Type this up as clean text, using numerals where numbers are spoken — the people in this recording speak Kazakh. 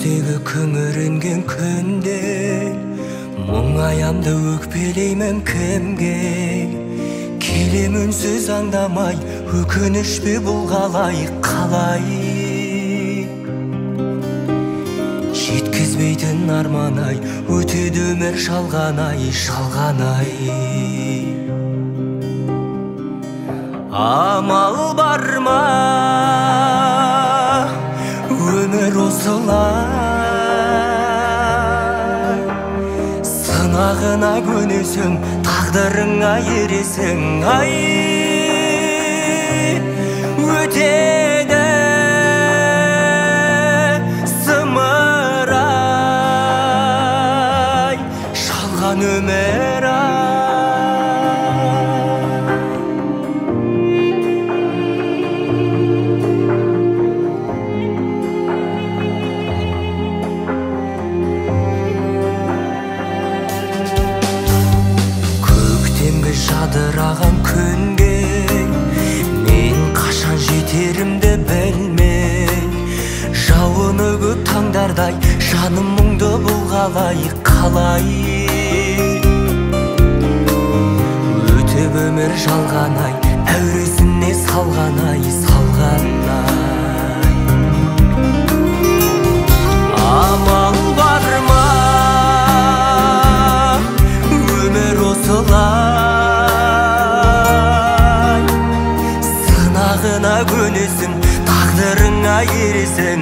Күздегі күңіренген күнде мұңаямды өкпелеймін кімге? Келем үнсіз аңдамай, өкініш пе бұл қалай, қалай? Жеткізбейтін арман ай, өтеді өмір жалған ай, жалған ай. Амал бар ма, өмір осылай, сынағына көнесің, тағдырыңа ересің, ай, өтеді зымырай, жалған өмір ай. Көктемгі жадыраған күнге мен қашан жетерімді білмей, жауыны көп таңдардай жаным мұңды бұл қалай, қалай? Өтіп өмір жалған ай, әуресіне салған ай, салған ай. Амал бар ма, өмір осылай, сынағына көнесің, тағдырыңа ересің,